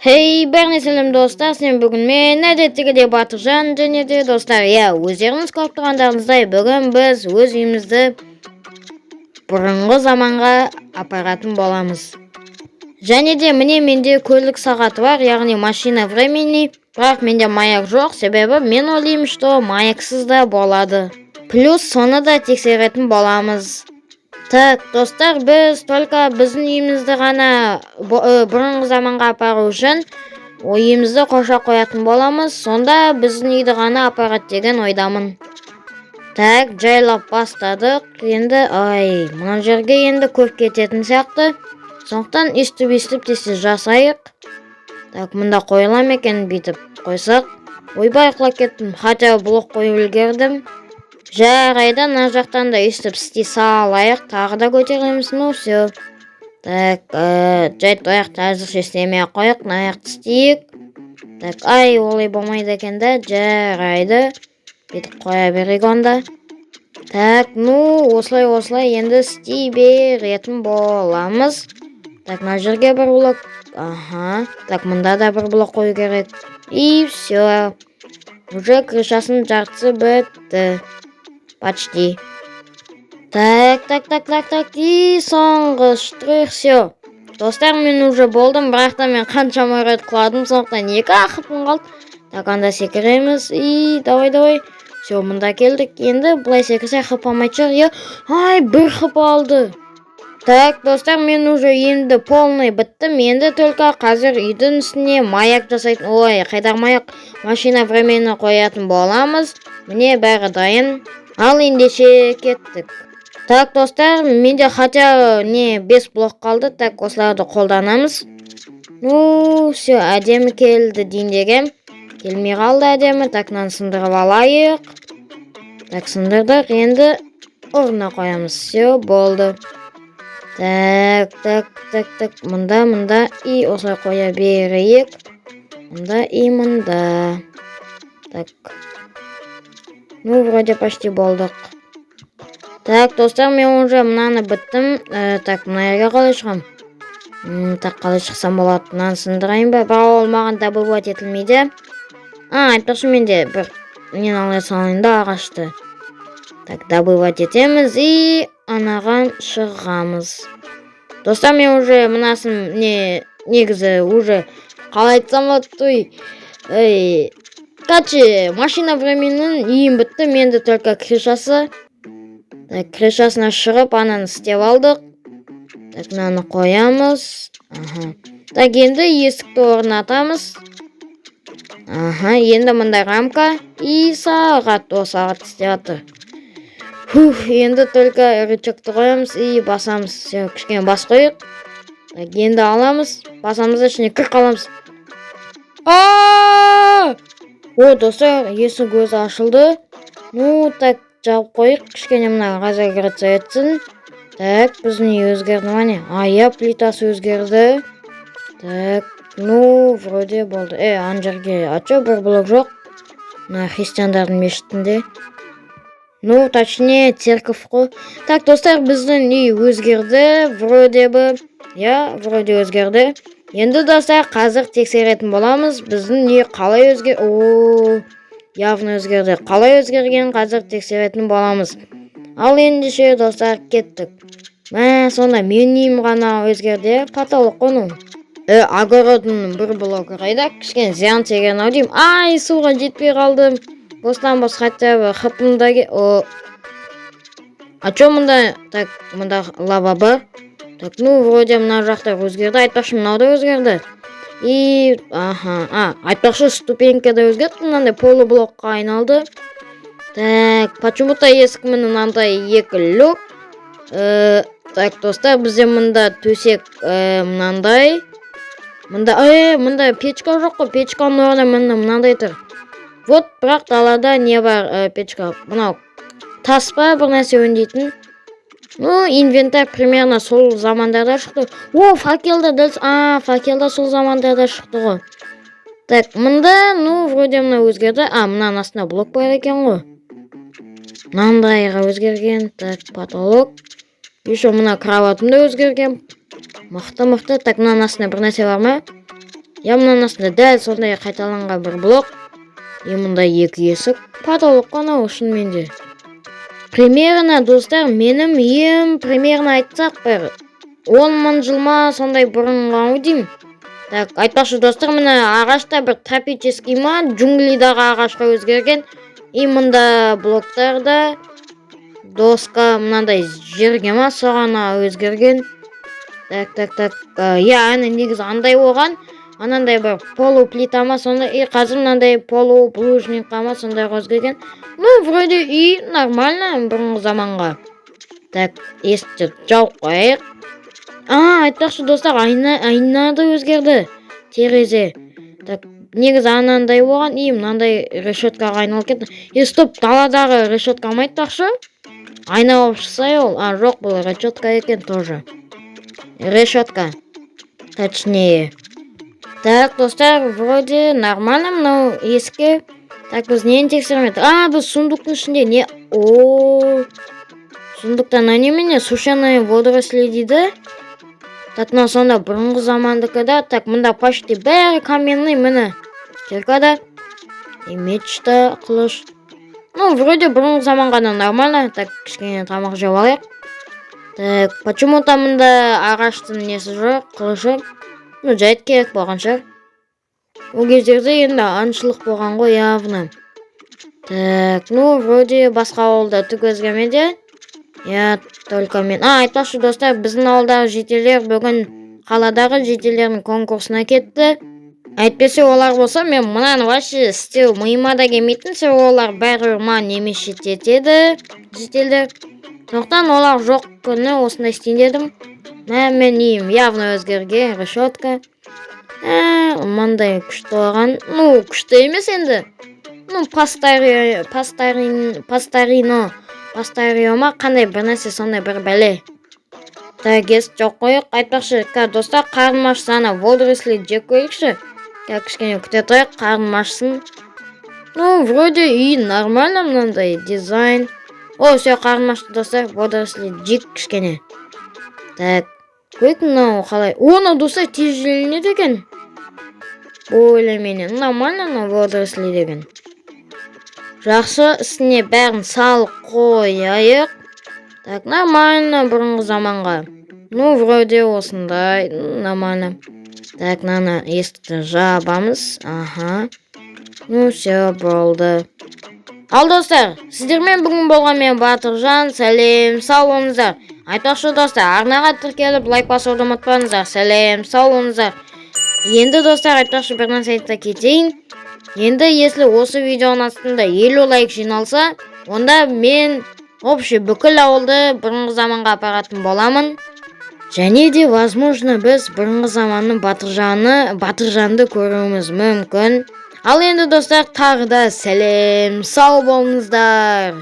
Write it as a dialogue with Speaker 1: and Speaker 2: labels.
Speaker 1: Хей, бәріне сәлем, достар! Сен бүгін мен әдеттегідей Батыржан. Және де, достар, иә, өздеріңіз көріп тұрғандарыңыздай, бүгін біз өз үйімізді бұрынғы заманға апаратын боламыз. Және де міне, менде көлік сағаты бар, яғни машина времени, бірақ менде маяк жоқ, себебі мен ойлаймын, что маяксыз да болады. Плюс соны да тексеретін боламыз. Так, достар, біз только біздің үйімізді ғана бұрынғы заманға апару үшін үйімізді қоршап қоятын боламыз. Сонда біздің үйді ғана апарады деген ойдамын. Так, жайлап бастадық. Енді, ай, мына жерге енді көп кететін сияқты. Сондықтан өйстіп, өйстіп тез жасайық. Так, мында қойыла ма екен бүйтіп қойсақ? Ойбай, құлап кеттім. Хотя блок қойып үлгердім. Жарайды, мына жақтан да өйстіп істей салайық. Тағы да көтереміз. Ну, все. Так, жай аяқты әзірше істемей ақ қояйық. Мына аяқты істейік. Так, ай, олай болмайды екен да. Жарайды. Бүйтіп қоя берейік онда. Так, ну, осылай, осылай енді істей беретін боламыз. Так, мына жерге бір блок. Ага. Так, мында да бір блок қою керек. И все. Уже крышасының жартысы бітті. Почти. Так, так, так, так, так. И соңғы штрих, все. Достар, мен уже болдым, бірақ та мен қаншама рет құладым, сондықтан екі ақ хпым қалды. Так, анда секіреміз. И давай, давай. Все, мында келдік. Енді былай секірсе, хп алмайтын шығар. Иә, ай, бір хп алды. Так, достар, мен уже енді полный біттім. Енді только қазір үйдің үстіне маяк жасайтын, ой, қайдағы маяк, машина времени қоятын боламыз. Міне, бәрі дайын. Ал ендеше кеттік. Так, достар, менде хотя не 5 блок қалды. Так, осыларды қолданамыз. Ну, все, әдемі келді дейін дегем. Келмей қалды әдемі. Так, мынаны сындырып алайық. Так, сындырдық. Енді орнына қоямыз. Все, болды. Так, так, так, так. Мында, мында и осылай қоя берейік. Мында и мында. Так. Ну, вроде почти болдық. Так, достар, мен уже мынаны біттім. Так, мына жерге қалай шығам? Так, қалай шықсам болады? Мынаны сындырайын ба? Бірақ ол маған добывать етілмейді. А, айтпақшы, менде бір нені ала салайын да, ағашты. Так, добывать етеміз и анаған шығамыз. Достар, мен уже мынасын не негізі уже қалай айтсам болады, той. Ей, короче, машина временінің үйім бітті, менде только крышасы. Так, крышасына шығып, ананы істеп алдық. Так, мынаны қоямыз. Аха. Так, енді есікті орнатамыз. Аха, енді мында рамка и сағат, о, сағат істеп жатыр. Фух, енді только рычагты қоямыз и басамыз. Все, кішкене бас қояйық. Так, енді аламыз, басамыз да ішіне кіріп қаламыз. А! О, достар, есік өзі ашылды. Ну, так, жауып қояйық. Кішкене мына разогреться етсін. Так, біздің үй өзгерді ма, не? А, иә, плитасы өзгерді. Так, ну, вроде болды. Е, ана жерге, а чё бір блок жоқ? Мына христиандардың мешітінде. Ну, точнее, церковь қой. Так, достар, біздің үй өзгерді, вроде бы. Иә, вроде өзгерді. Енді, достар, қазір тексеретін боламыз. Біздің үй қалай өзгер... О, явно өзгерді. Қалай өзгерген, қазір тексеретін боламыз. Ал ендеше, достар, кеттік. Мә, сонда менің үйім ғана өзгерді, потолок қой, ну. Огородының бір блогы қайда? Кішкене зиян тиген ау деймін. Ай, суға жетпей қалдым. Бостан бос хотя бы хпымда. О, а чё мында? Так, мында лава бар. Так, ну, вроде мына жақта өзгерді. Айтпақшы, мынау да өзгерді. И, аха, а, айтпақшы, ступенька да өзгерді, мынандай полублокқа айналды. Так, почему-то есік міне мынандай екі люк. Так, достар, бізде мында төсек мынандай. Мында, мында печка жоқ қой, печканың орнына міне мынандай тұр. Вот, бірақ далада не бар, печка. Мынау тас па, бір нәрсе өңдейтін. Ну, инвентарь примерно сол замандарда шықты. О, факел да дәл, а, факел да сол замандарда шықты ғой. Так, мында, ну, вроде мына өзгерді. А, мынаның астында блок бар екен ғой. Мынандайға өзгерген. Так, потолок. Еще мына кроватым да өзгерген. Мықты, мықты. Так, мынаның астында бір нәрсе бар ма? Иә, мынаның астында дәл сондай қайталанған бір блок. И мында екі есік, потолок қой анау. Шынымен де, примерно, достар, менің үйім, примерно айтсақ, бір 10 000 жыл ма, сондай бұрынғы ау деймін. Так, айтпақшы, достар, міне, ағашта бір тропический ма, джунглидағы ағашқа өзгерген. И мында блоктар да доска мынандай жерге ма, соған өзгерген. Так, так, так, иә, әне, негізі андай болған, анандай бір полуплита ма, сондай. И қазір мынандай полубулыжникқа ма, сондайға өзгерген. Ну, вроде үй нормально, бұрынғы заманға. Так, есікті жауып қояйық. А, айтпақшы, достар, айна, айна да өзгерді, терезе. Так, негізі анандай болған и мынандай решеткаға айналып кетті. И стоп, даладағы решетка ма, айтпақшы, айна болып шықса ол? А, жоқ, бұл решетка екен, тоже решетка, точнее. Так, достар, вроде нормально мынау есікке. Так, біз нені тексермедік? А, біз сундуктың ішінде не? О, сундукта мына немене? Сушеные водоросли дейді. Так, мынау сонда бұрынғы замандікі да. Так, мында почти бәрі каменный. Міне, кирка да и меч та, қылыш. Ну, вроде бұрынғы заманға да нормально. Так, кішкене тамақ жеп алайық. Так, почему то мында ағаштың несі жоқ, қылышы. Ну, жайт, керек болған шығар. Ол кездерде енді аңшылық болған ғой явно. Так, ну, вроде басқа ауылда түк өзгермеді, иә, только мен. А, айтпақшы, достар, біздің ауылдағы жительдер бүгін қаладағы жительдердің конкурсына кетті. Әйтпесе олар болса, мен мынаны вообще істеу миыма да келмейтін. Себебі олар бәрібір маған не мешать етеді, жительдер. Сондықтан олар жоқ күні осындай істейін дедім. Мә, мен үйім явно өзгерген. Решетка, мындай күшті болған. Ну, күшті емес енді, ну, по старино, по старино ма, қандай бір нәрсе, сондай бір бәле. Так, есік жауып қояйық. Айтпақшы, қазір, достар, қарным ашса, ана водоросли жеп көрейікші. Қазір кішкене күте тұрайық, қарным ашсын. Ну, вроде үй нормально, мынандай дизайн. О, все, қарным ашты, достар, водоросли жейік кішкене. Так, көрейік, мынау қалай? О, мынау, достар, тез желінеді екен, более менее нормально. Мынау водоросли деген жақсы. Үстіне бәрін салып қояйық. Так, нормально бұрынғы заманға. Ну, вроде осындай нормально. Так, мынаны, есікті жабамыз. Аха, ну все, болды. Ал, достар, сіздермен бүгін болған мен, Батыржан. Сәлем, сау болыңыздар. Айтпақшы, достар, арнаға тіркеліп, лайк басуды ұмытпаңыздар. Сәлем, сау болыңыздар. Енді, достар, айтпақшы, бір нәрсе айта кетейін. Енді, если осы видеоның астында 50 лайк жиналса, онда мен общий бүкіл ауылды бұрынғы заманға апаратын боламын. Және де, возможно, біз бұрынғы заманның Батыржаны, Батыржанды көруіміз мүмкін. Ал енді, достар, тағы да сәлем, сау болыңыздар.